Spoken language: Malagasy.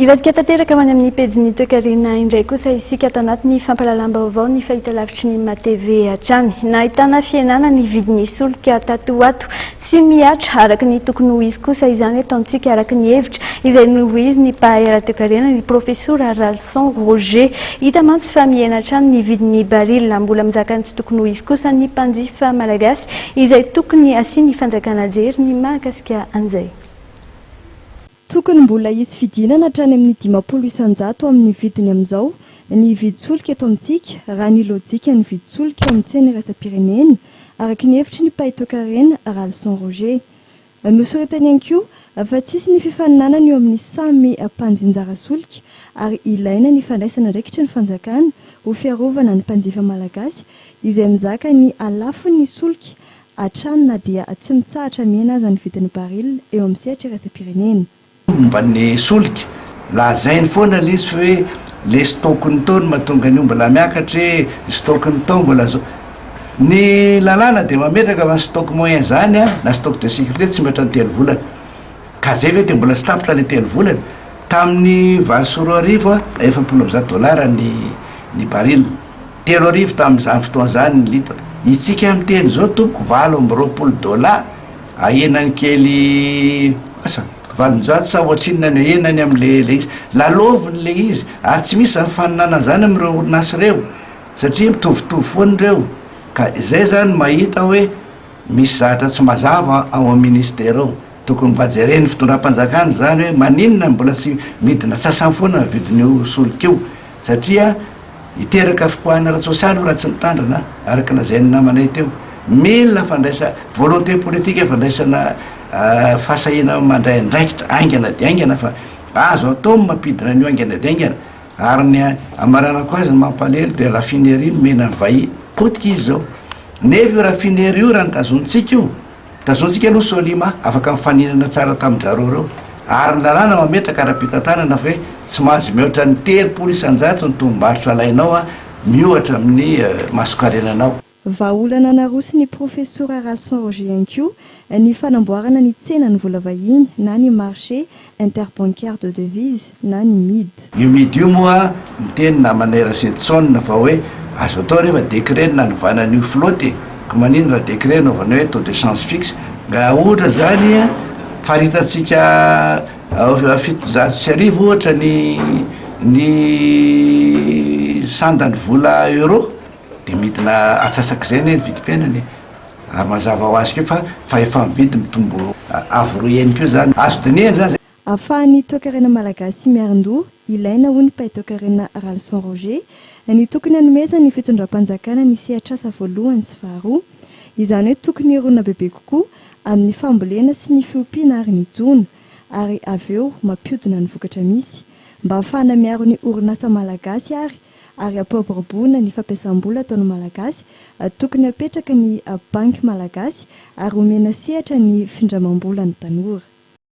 Hivadika tanteraka ho any amin'ny pejin'ny toekarena indray kosa isika ato anatin'ny fampahalalam-baovao ny fahitalavitry ny MATV hatrany. Nahitana fihenana ny vidin'ny solika tato ho ato. Tsy mihatra araka ny tokony ho izy kosa izany eto amintsika araka ny hevitra izay novoizin'ny mpahay ara-toekarena ny profesora Ralison Roger. Hita mantsy fa mihena hatrany ny vidin'ny baril. Mbola mizaka ny tsy tokony ho izy kosa ny mpanjifa malagasy izay tokony hasian'ny fanjakana jery ny mahakasika an'izay. Tokony mbola hisy fidinana hatrany amin'ny 50% amin'ny vidiny amin'izao ny vidin-tsolika eto amintsika raha ny lojikan'ny vidin-tsolika eo amin'ny tsena iraisam-pirenena, araka ny hevitry ny mpahay toekarena Ralison Roger. Nosoritany ihany koa fa tsy hisy ny fifaninanana eo amin'ny samy mpanjinjara solika ary ilaina ny fandraisana andraikitry ny fanjakana ho fiarovana ny mpanjifa malagasy izay mizaka ny halafon'ny solika hatrany na dia tsy mitsahatra mihena aza ny vidin'ny baril eo amin'ny sehatra iraisam-pirenena. Momba ny solika, lazainy foana le izy hoe le stock ny tao no mahatonga an'io mbola miakatra e, ny stock ny tao mbola zao. Ny lalàna dia mametraka fa ny stock moyen zany a, na stock de sécurité tsy mihoatra ny telo volana. Ka zay ve dia mbola tsy tapitra le telo volana? Tamin'ny 2008 a, 140 dollars ny ny baril. 3000 tamin'izany fotoana izany ny litre. Itsika miteny izao tompoko 28 dollars ahenany kely asa 800 sa ohatrinona ny ahenany amin'le le izy. Lalaoviny le izy ary tsy misy izany faninanana izany amin'ireo orinasa ireo satria mitovitovy foana ireo ka izay izany mahita hoe misy zavatra tsy mazava ao amin'ny ministera ao. Tokony mba jeren'ny fitondram-panjakana izany hoe maninona mbola tsy midina atsasany foana ny vidin'io solika io satria Hiteraka fipoahana ara-tsosialy io raha tsy mitandrina, araka lazain'ny namanay teo. Mila fandraisa, volonté politique fandraisana fahasahiana mandray andraikitra haingana dia haingana fa azo atao ny mampidina an'io haingana dia haingana. Ary ny hamaranako azy ny mampalahelo dia raffinerie nomena ny vahiny. Potika izy izao. Nefa io raffinerie io raha notazonintsika io, Tazontsika aloha Solima, afaka mifaninana tsara tamin-dRareo ireo. Ary ny lalàna mametraka ara-pitantanana fa hoe tsy mahazo mihoatra ny 30% ny tombom-barotra alainao miohatra amin'ny masonkarenanao. Vahaolana naroson'ny Profesora Ralson Roger ihany koa ny fanamboarana ny tsenan'ny vola vahiny na ny marché interbancaire de devises na ny MID. Io MID io moa miteny namanay Rasedson fa hoe azo atao rehefa décret no nanovana an'io flotte e, ko manino raha décret anaovana hoe taux de change fixe, raha ohatra zany faritantsika 1700 ohatra ny ny sandan'ny vola euro de midina atsasak'izay anie ny vidim-piainana e, ary mazava ho azy koa fa fahefa-mividy mitombo avo roa heny koa zany, azo dinihana zany zay. Ahafahan'ny toekarena malagasy miarin-doha, ilaina hoy ny mpahay toekarena Ralison Roger, ny tokony hanomezan'ny fitondram-panjakana ny sehatr'asa voalohany sy faharoa. Izany hoe tokony hirona bebe kokoa amin'ny fambolena sy ny fiompiana ary ny jono, ary avy eo mampiodina ny vokatra misy. Mba hahafahana miaro ny orinasa malagasy ary ary hampiroboroboana ny fampiasam-bola ataon'ny Malagasy, tokony hapetraka ny banky malagasy ary omena sehatra ny findramam-bola ny tanora.